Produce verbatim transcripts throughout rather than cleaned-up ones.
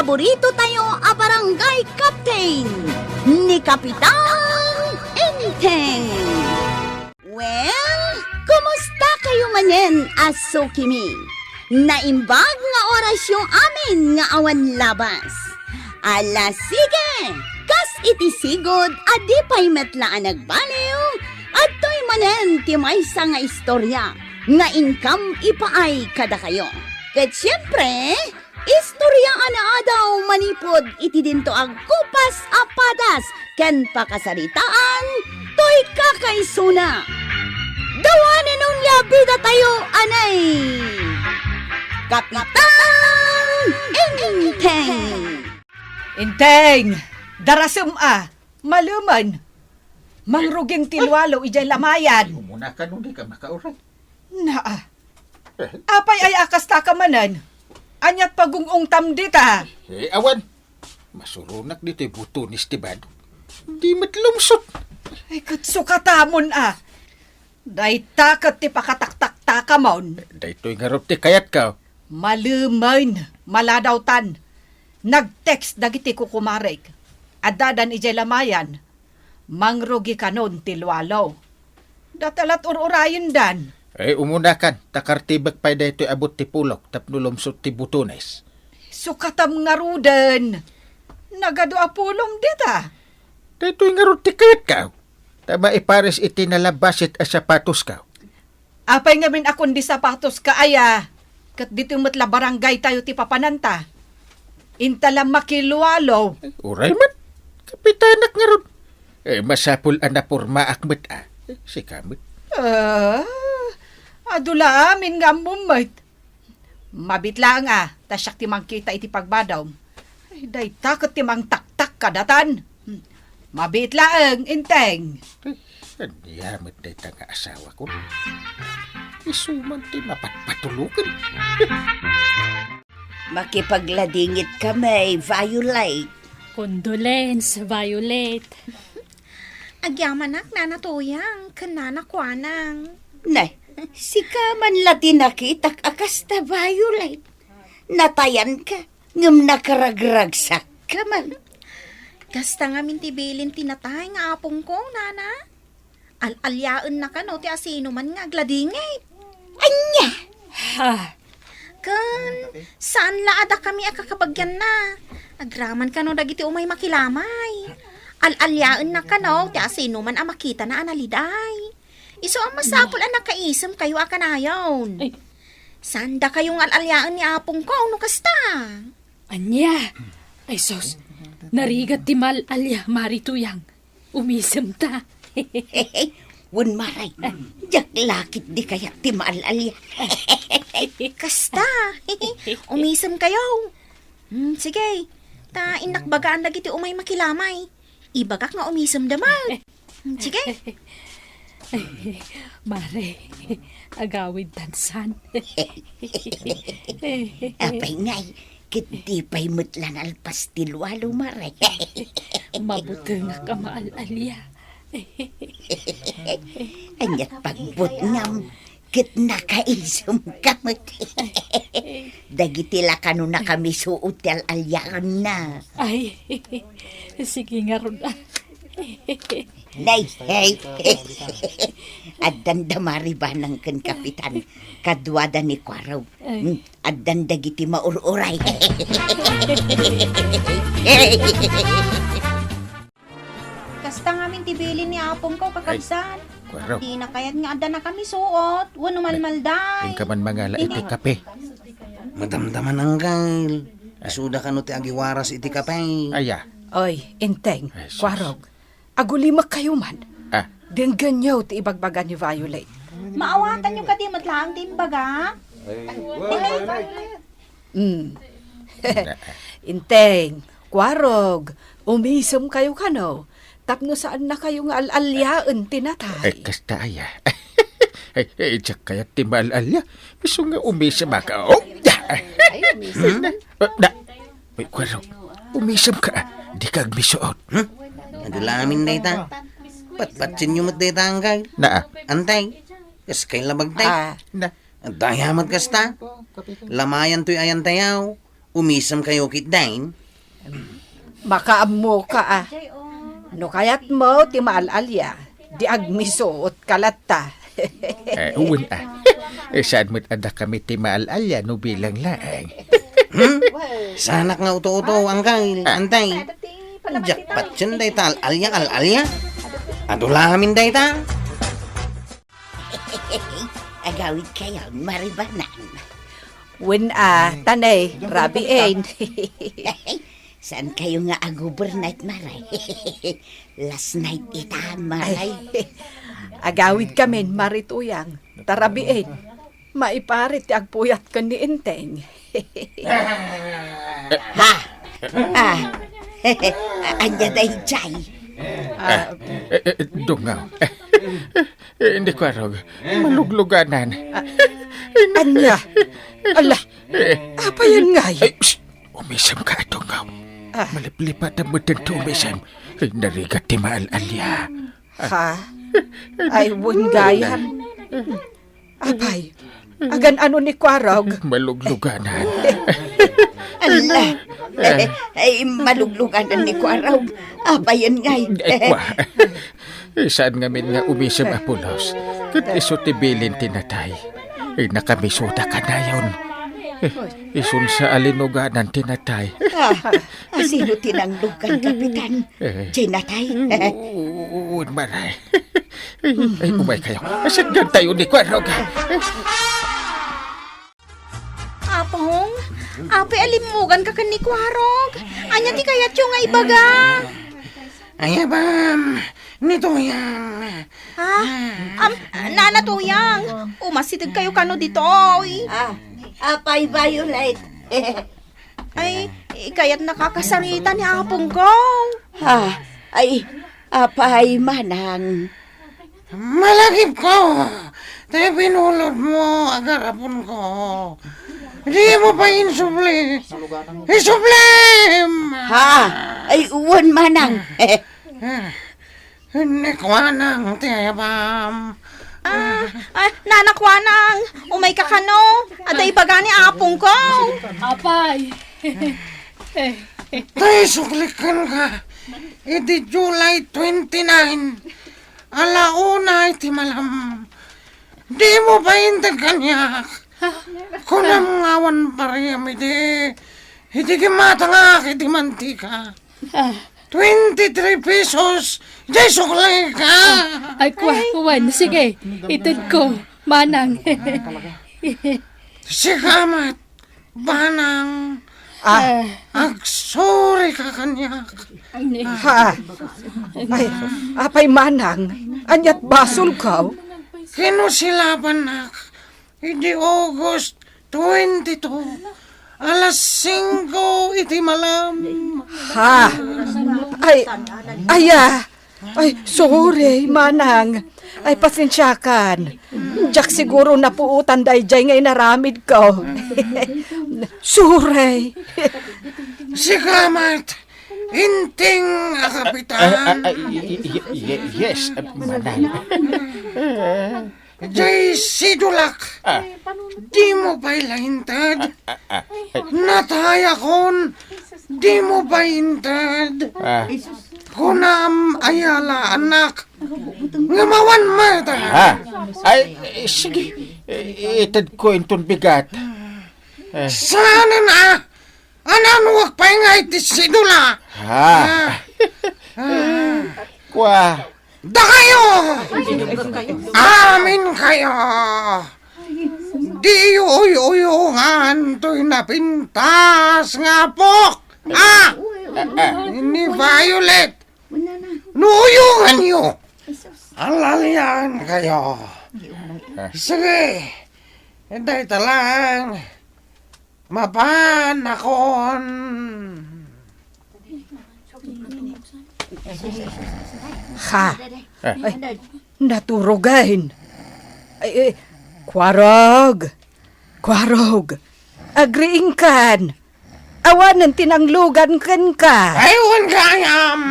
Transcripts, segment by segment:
Paborito tayo a barangay captain, ni Kapitan Enteng. Well, kumusta kayo manen a sukimi? Naimbag nga orasyo amin nga awan labas. Ala, sige! Kas iti sigud a di pay met la a nagbaliw, adtoy manen ti maysa nga istorya nga inkam ipaay kadakayo. Ket siempre, istorya a naadaw manipud iti dinto a gupas a padas ken pakasaritaan toy kakaisuna. Dawanen onia bidatayo anay Kapitan Enteng. Enteng, darasem a, malumen. Mangruging ti lualo idiay lamayan. Umuna ka no di ka makauray. Naa. Eh. Apay ay a kasta ka manen? Aniat pagung-ungtam dita? Eh, awan. Masuronak ditoy butones ti bado. Di met lumsot. Ay, ket sukatamon a. Dayta ket ti pakataktaktakamon. Daytoy ngarud ti kayatko. Malumen, maladawtan. Nag-text dagiti kukumarek. Addadan idiay lamayan. Mangrugi kanon ti lualo. Datalat ur-urayendan. Eh, umunakan, ta kartibek pay daytoy a buti pulok tapno lumsot ti butones. Sukatam ngaruden. Nagadu a pulom dita. Daytoy ngarud ti kayatko. Ta maipares iti nalabasit a sapatosko. Apay ngamin a kundi sapatoska aya, ket ditoy met la barangay tayo ti papananta. Inta la makilualo. Uray met, kapitanak ngarud. Eh, masapul a napormaak met a. Eh, sika met. Ah, adu la amin nga ammom met. Mabiit laeng a, ta siak ti mangkita iti pagbadom. Ay, dayta ket ti mangtaktak kadatan. Hmm. Mabiit laeng, Enteng. Ay, ania met dayta nga asawako? Isu man ti mapatpatulogen. Makipagladingit kami, Violet. Condolence, Violet. Agyamanak, Nana Tuyang, ken Nana Kuanang. Ne, sika man la ti nakitak a kasta, Violet. Natayanka, ngem nakaragragsakka man. Kasta ngamin ti bilin ti natay nga apongko, Nana. Al-aliaenna kano ti asinoman nga agladingit. Ania? Ha? Ken, saan la a dakami a kakabagianna. Agraman kano dagiti umay makilamay. Al-aliaenna kano ti asinoman a makitana a naliday. Isu a masapul a nakaisemkayo a kanayon. Ay. Saan dakayo nga al-aliaen ni apongko no kasta? Ania? Ay sus, narigat ti mal-alia, Mari Tuyang. Umisemta. Wen, Mari, diak la ketdi kayat ti mal-alia. Kasta, umisemkayo. Hmm, sige, ta innak bagaan dagiti umay makilamay. Ibagak nga umisemda met. Sige. Mare, agawid tansan. Apay ngay, ket di pay met la nalpas ti lualo, Mare. Mabutengak a maal-alia. Aniat pagbutngam, ket nakaisemka met. Dagiti la kano nakamisuot ti al-aliaenna. Ay, sige ngarud. Nay, hey. Addan da Mari Banang ken Kapitan. Kaduada ni Kuarog. Ay. Hmm, addan dagiti maur-uray. Kasta ngamin ti bilin ni apongko, kakabsat. Ay, Kuarog. Dina kayat nga adda nakamisuot, wenno malmalday. Inka man mangala iti kape. Madamdaman, Anggal. Isuda kano ti agiwaras iti kape. Aya. Oy, Enteng, ay, sus. Kuarog. Agulimek kayo man. Ah. Denggenyo ti ibagbaga ni Violet. Maawatanyo kadi met laeng ti imbaga? Mm. Enteng, Kuarog, umisem kayo kano, tapno saan na kayo nga al-aliaen ti natay. Ay, kasta aya. Ay, ay, diak kayat ti maal-alia. Isu nga umisem ka. Oh, da. Ay, umisem. Na, na, Uy, Kuarog, umisem ka, ah. Di ka agmisuot. Hmm? Adu la amin dayta. Patpatsienyo met dayta, Anggal. Naa. Antay, kas kay labagtay. Ah. Na. Adda aya met kasta. Lamayan toy ayantayaw. Umisemkayo ketdin? Makaammoka a. No kayatmo ti maal-alia, di agmisuotka latta. Eh, wen a. Eh, saan met a dakami ti maal-alia no bilang laeng? Hmm? Saanak nga uto-uto, Uncle, Auntie. Diak patien dayta al-alia, al-alia. Adu la amin dayta. Agawidkayo, Mari Manang. Wen a, tanay, rabiin. Saankayo nga ag-overnight, Mari? Last night ita, Mari. Ay, agawidkamin, Mari Tuyang. Ta rabiin, maiparit ti agpuyat ken ni Enteng. Ha? Ah. Ania daydiay? Ah, eh, eh, dungaw. Eh, eh, Ni Kuarog, malugluganan. Ah, ania? Ala, eh, apayen ngay? Ay, psst! Umisemka, dungaw. Ah. Maliplipatan met ti umisem. Ay, narigat ti maal-alia. Ha? Ay, wen gayam. Apay, agan-ano ni Kuarog? Malugluganan. Ala, ay, malugluganan ni Kuarog. Apayen ngay? Eh, kua. Eh, saan ngamin nga umisem a pulos? Ket isu ti bilin ti natay. Eh, nakamisuda kanayon. Eh, isun sa alinuganan ti natay. Ah, asino ti nanglugan, Kapitan? Eh. Diay natay? U-, u-, wen, Mari. Ay, ay, umaykayo. Asitgantayo ni Kuarog. Apong, apay a limmuganka ken ni Kuarog? Ania ti kayatyo nga ibaga? Ay, abam, ni Tuyang. Ha? Am, Nana Tuyang, umasidegkayo kano ditoy? Ah, apay, Violet? Ay, kayatnaka kasarita ni apongko. Ah, ay, apay, Manang? Malagipko ti binulodmo, agaraponko. Dimo pay insubli. Isublem! Ha? Ay, wen, Manang. Ni Kuanang ti abam. Ah, ah, Nana Kuanang, umayka kano? Adda ibaga ni apongko. Apay. Tay, suklikanka. Iti July twenty-nine, ala una iti malam. Dimo pay inted kaniak. Kunam nga awan pariam idi, idi kimmatangak iti mantika. Ah. Twenty-three pesos, diay suklika. Ah, ay, kua, wen, sige, itedko, Manang. Sika met, Manang, ah, agsurika kaniak. Ha? Ay, apay, Manang, ania't basolko? Kinusilabannak idi August twenty-two, alas singko iti malam. Ha? Ay, aya. Ay, sorry, Manang. Ay, pasensiakan. Diak siguro napuotan daydiay nga inaramidko. Sorry. Sika met, Enteng a kapitan. Ah, ah, ah, y-, y-, y-, y-, yes, ah, Manang. Diay sidulak, ah, dimo pay la inted. Ah, ah, ah, ay. Natayakon, dimo pay inted. Ah. Kunam, aya la, anak, nga mawan met. Ah, ay, eh, sige. Eh, itedko inton bigat. Eh. Saanen a. Ananwak pay ngay ti sidula. Ah. Ah. Ah. Kua. Dakayo! Aminkayo! Diyo uy-uyongan toy napintas nga apok! Ah! Ah, ah. Ni Violet! No uyonganyo, al-aliankayo. Ah. Sige, dayta lang. Mapan akon. Ha? Eh. Ay, naturogen. Ay, eh, Kuarog. Kuarog. Agriingkan. Awanen ti nanglugan kenka. Ay, wen gayam.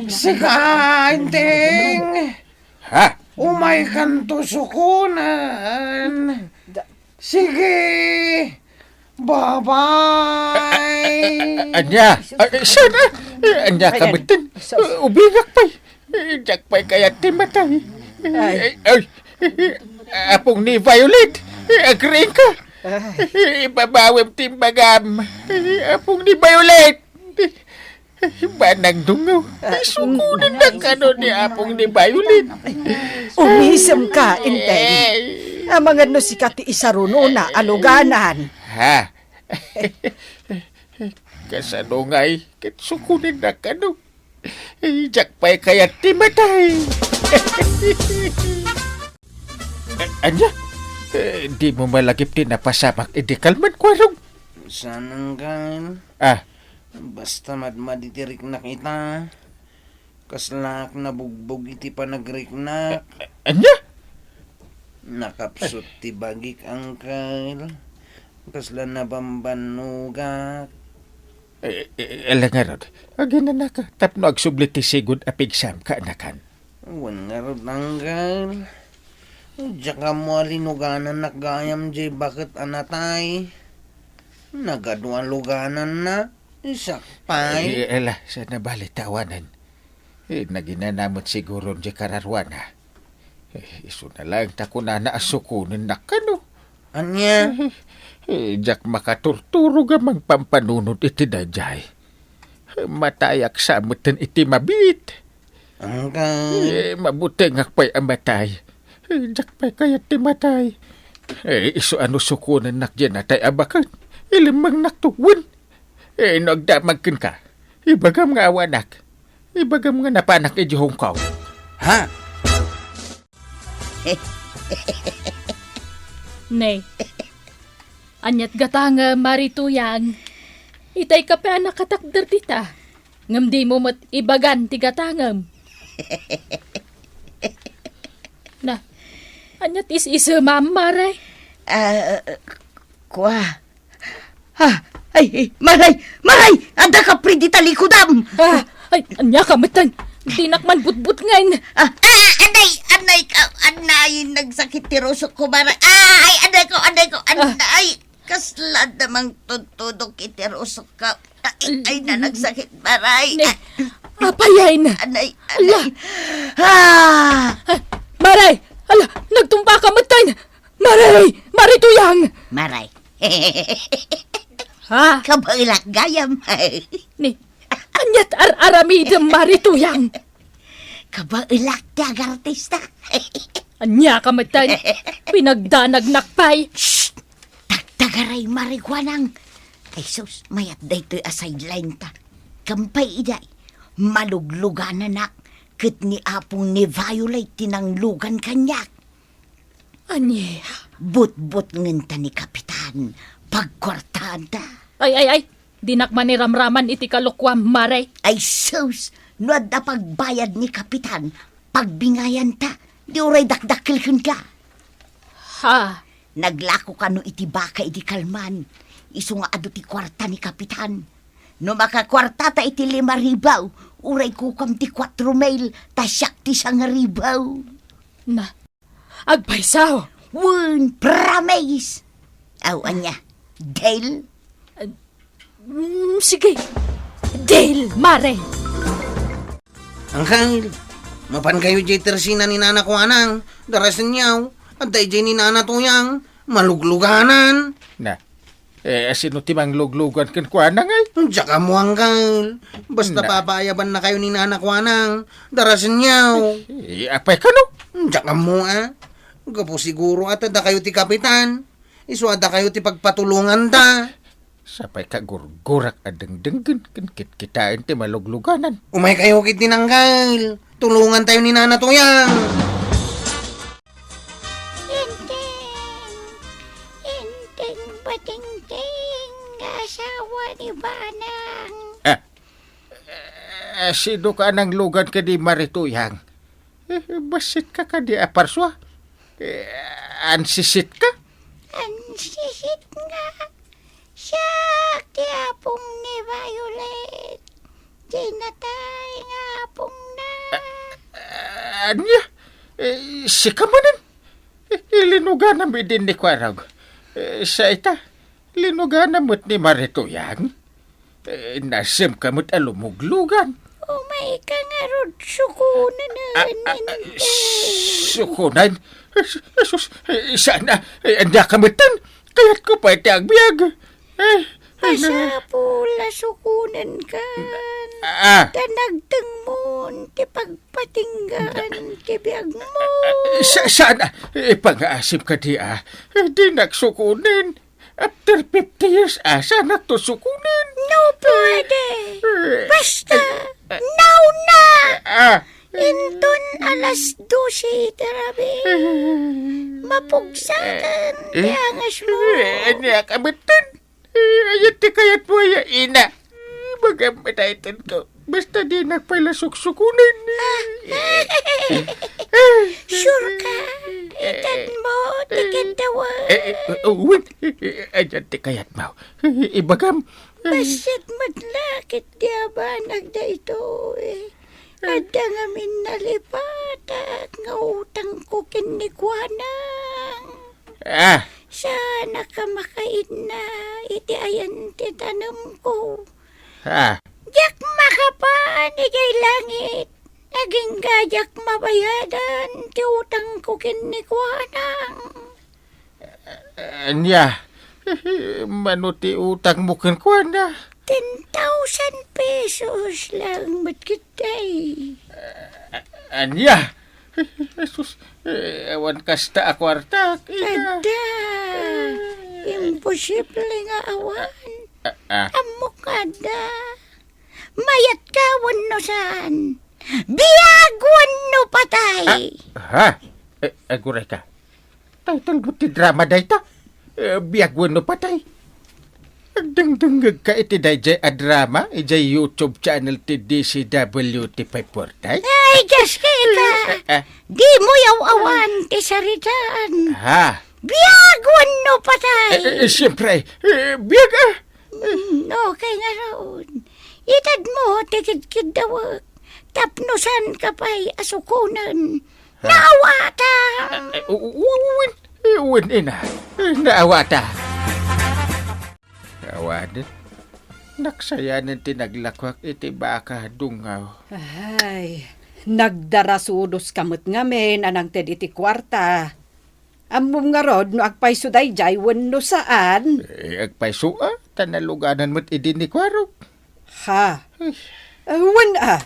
Sika, Enteng. Ha? Umaykanto sukonen. Sige, Bye-bye! Ania? Ay, sana? Ania ka metten? Ubingak pay. Diak pay kayat ti matay. Ay. Ay, apong ni Violet, agriingka. Ibabawem ti imbagam. Apong ni Violet. Banang Dungaw, isukunen na kano ni Apong ni Violet. Umisemka, Enteng. Amangan no sika ti isarunona a luganan. Ha? Kasano ngay ket sukunen na kano? Diak pay kayat ti matay. Ania? Dimo malagip ti napasamak idi kalman, Kuarog? Saan, Angkel. Ah, Basta madmadi ti riknak ita. Kaslaak nabugbog iti panagriknak. Ania? Nakapsut ti bagik, Angkel. Kasla nabambannogak. Eh, eh, ala ngarud, aginanaka tapno agsubli ti sigud a pigsam kaanakan. Wen ngarud, Angkel. Diak ammo a linuganannak gayam jay baket a natay. Nagadu a lugananna, isak pay. Eh, ala, saan a bale ta awanen. Eh, naginana met siguron jay kararuana. Eh, isuna laeng ta kunana a sukonennak kano. Ania? Eh, diak makaturturog a mangpampanunot iti daydiay. Matayak sa metten iti mabiit. Angkan. Eh, mabutengak pay a matay. Eh, diak pay kayat ti matay. Eh, isu a no sukonennak diay natay a baket, ilimmengnak to wen. Eh, no agdamag kenka, ibagam nga awanak. Ibagam nga napanak idiay Hong Kong. Ha? Ne, ania't gatangem, Mari Tuyang? Itay kape a nakatakder dita. Ngem dimo met ibagan ti gatangem. Na, ania't is-isemam, Mare? Ah, kua. Ah, ay, ay, Maray! Maray! Adda kapri dita likodam! Ah, ay, ania ka metten? Dinak man butbutngen. Ah, ah, anay, anay ka, anay, nagsakit ti rusok ko, Maray. Ah, ay, anay ko, anay ko, anay. Kasla da mangtudtudok iti rusok ko. Ay, ay, na nagsakit, Maray. Ne, apay, ay na. Anay, anay. Ah! Ah, Maray! Ala, nagtumpa ka metten! Maray! Mari Tuyang! Maray. Ha? Kabaelak gayam. Ni, ania't ar-aramidem, Mari Tuyang? Kabaelak ti agartista. Ania ka metten? Pinagdanagnak pay. Shh! Tagtagaray, Mari Kuanang. Ay sus, mayat daytoy a sideline ta. Kampay iday, maluglugananak ket ni Apong ni Violet ti nanglugan kaniak. Ania? Butbutngenta ni Kapitan, pagkuartaanta. Ay, ay, ay! Dinak maniramraman iti kalokuam, Mare. Ay sus! No adda pagbayad ni Kapitan, pagbingayanta, di uray dakdakkel kenka. Ha? Naglako kano iti baka idi kalman, isu nga adu ti kuarta ni Kapitan. No makakuartata iti lima ribu, uray kukuam ti kuatro mil, ta siak ti sangaribu. Na, agpayso. Wen, promise. Aw, ania? Deal? Mm, sige. Deal, Mare. Angkel, mapankayo jay tersina ni Nana Kuanang, darasenyaw, adda jay ni Nana Tuyang, malugluganan. Na, Eh, asino ti mangluglugan kenkuana, ngay? Diak ammo, Angkel. Basta na, papaayabannakayo ni Nana Kuanang, darasenyaw. Eh, apay kano? Diak ammo, a. Gapu siguro a ta dakayo ti kapitan. Isu a dakayo ti pagpatulonganta. Sapay ka gurgurak a dengdenggen ken kitkitaen ti malugluganan. Umaykayo ketdin, Angkel. Tulongantayo ni Nana Tuyang. Enteng! Enteng Batingting nga asawa ni Banang. Ah, eh, sino ka a nanglugan kadi, Mari Tuyang? Eh, bassit ka kadi a parsua? Eh, ansisit ka? Ansisit nga. Siak ti apong ni Violet, ti natay nga apongna. A-, a-, ania? Eh, sika manen? Eh, ilinuganam idin ni Kuarog. Eh, sa ita, Linugana met ni Mari Tuyang? Eh, nasemka met a lumuglugan. Umayka ngarud sukunen, Ah, ah, ah, Ninteng. Sukunen? Sus, eh, sana, eh, ania ka metten? Kayatko pay ti agbiag. Eh, ay, na- Masapul a sukunenkan. Ah. Ta nagtengmon ti pagpatinggaan ti biagmo. Sa-, sana, ipangaasim kadi, ah. Dinak sukunen. After fifty years, asanakto sukunen? No pwede. Eh, Basta, eh, eh, nauna. Ah. Inton alas dose iti rabii, Eh. mapugsaten Eh. ti angasmo. Eh, ania ka metten? Eh, ania ti kayatmo aya, ina? Ibagam daytoy ko. Basta dinak pay la suksukunen. Sure ka? Itedmo ti kiddawek. Eh, eh, eh, oh, wait. Eh, eh, ania ti kayatmo? Eh, ibagam. Bassit met la ket di a banag daytoy. Adda ngamin nalipatak nga utangko ken ni Kuanang. Ah. Saanak a makainna iti ayan ti tanemko. Ah. Diak makapan idiay langit. Agingga diak mabayadan ti utangko ken ni Kuanang. Ania, mano ti utangmo kenkuana? Ten thousand pesos laeng met ketdi. Ania? Jesus, eh, awan kasta a kuarta, ina. Adda. Imposible nga awan. Ah, ah. Ammok nga adda. Mayatka wenno saan? Biag wenno patay? Ah, ha? Eh, aguray ka. Title mo ti drama dayta? Eh, biag wenno patay? Agdengdengngeg ka iti dayjay a drama idiay YouTube channel ti D C W T five forty? Ay, gaski ka! Eh, eh. Di mo yaw-awan ti saritaan. Ha? Biag wenno patay? Eh, eh, eh, siyempre, eh, biag, ah. Mm, okay ngarud. Itedmo ti kidkiddawek tapno saanka pay a sukonen. Ha? Naawatan! Eh, eh, u-, u-, u-, wen, eh, wen, ina. Eh, naawatan. Awanen. Naksayanen ti naglakuak iti baka dungaw. Ay, nagdarasudoska met ngamin a nangted iti kuarta. Ammom ngarud no agpayso daydiay wenno saan? Eh, agpayso, ah, ta naluganan met idi ni Kuarok. Ha? Ay. Ah, wen, ah.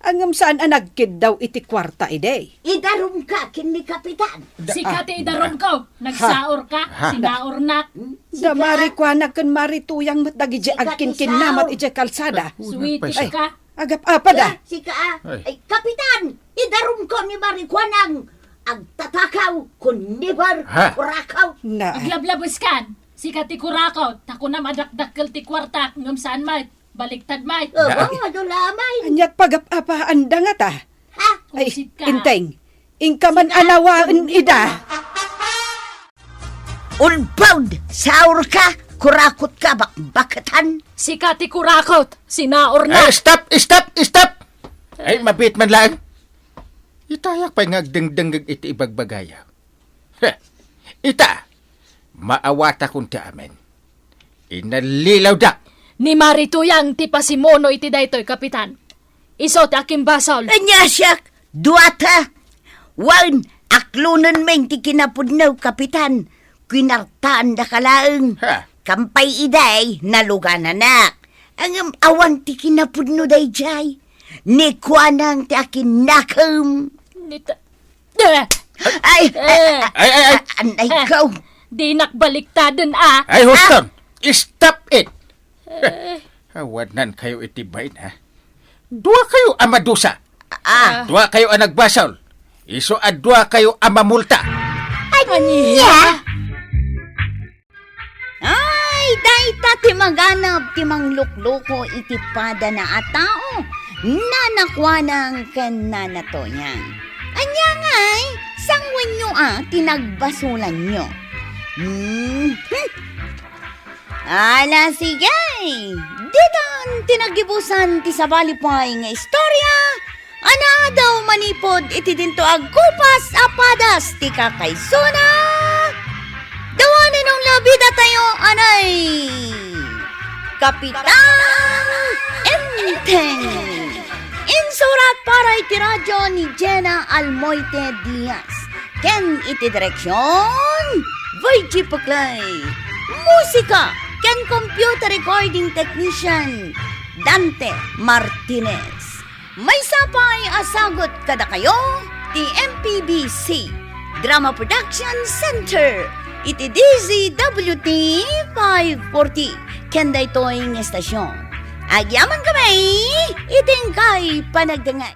Ngem saan a nagkiddaw iti kuarta idi? Idarumka ken ni Kapitan. Da-, Sika ah, ti idarumko. Ha? Nagsaorka, Ha? sinaornak. Hmm? Da Sika. Mari Kuanang ken Mari Tuyang met dagiti Sika ti agkinkinnamat saor. idiay kalsada. Ay, Sweetie nagpayso. ka. Agap-apa da? Sika, ah. Ay. Ay, Kapitan, idarumko ni Mari Kuanang. Agtatakaw, kun never, Ha? kurakaw. Na. Aglablabeskan. Sika ti kurakaw, ta kunam a dakdakkel ti kuartak, ngem saan met. Baliktad met. Oh, Na. oh, adu lamay. Aniat pagap-apa anda ngata? Ha? Ay, Kusit ka. Inteng. Inka man Sika. anawaen ida. Ulbod, saor ka, kurakot ka, bakbaketan. Sika ti kurakot, sinaor na. Ay, stop, stop, stop! Ay, mabit man lang. Itayak pay nga agdengdengngeg iti ibagbagayo. Heh, ita, maawatakon ti amin. Inallilawdak. Ni Mari Tuyang ti pasimuno iti daytoy, Kapitan. Isu ti akimbasol. Ania siak, duata. Wen, aklonen men ti kinapudno, Kapitan. Kinartaandaka laeng. Ha? Kampay iday, nalugananak. Ngem awan ti kinapudno daydiay. Ni Kuanang ti akinnakem. Ni ta-, Eh! Ay, Eh. ay, ay, ay, ay, anay Eh. ko. Dinak baliktaden, ah. Ay, Houston, Ah. stop it. Eh. Awanan kayo iti bain, ha? Dua kayo a madusa. Ah. Dua kayo a nagbasol. Isu a dua kayo a mamulta. Ania? Ay, dayta ti maganab ti manglukluko iti padana a tao, Nana Kuanang ken Nana Toyang. Ania ngay, sanguenyo a ti nagbasolanyo? Hmm. Ala, sige. Ditan ti naggibusan ti sabali pay nga istorya. Ania daw manipud iti dinto agkupas a padas ti kakaisuna? Dawanen no labida tayo, anay! Kapitan Enteng. Insurat para iti radio ni Jenna Almoite Diaz. Ken iti direksion, Virgie Puclay. Musika ken computer recording technician, Dante Martinez. Maysa pay a sagut kadakayo ti M P B C Drama Production Center iti D Z W T five forty. Ken daytoy nga estasion, agyamankami iti inkay panagdengngeg.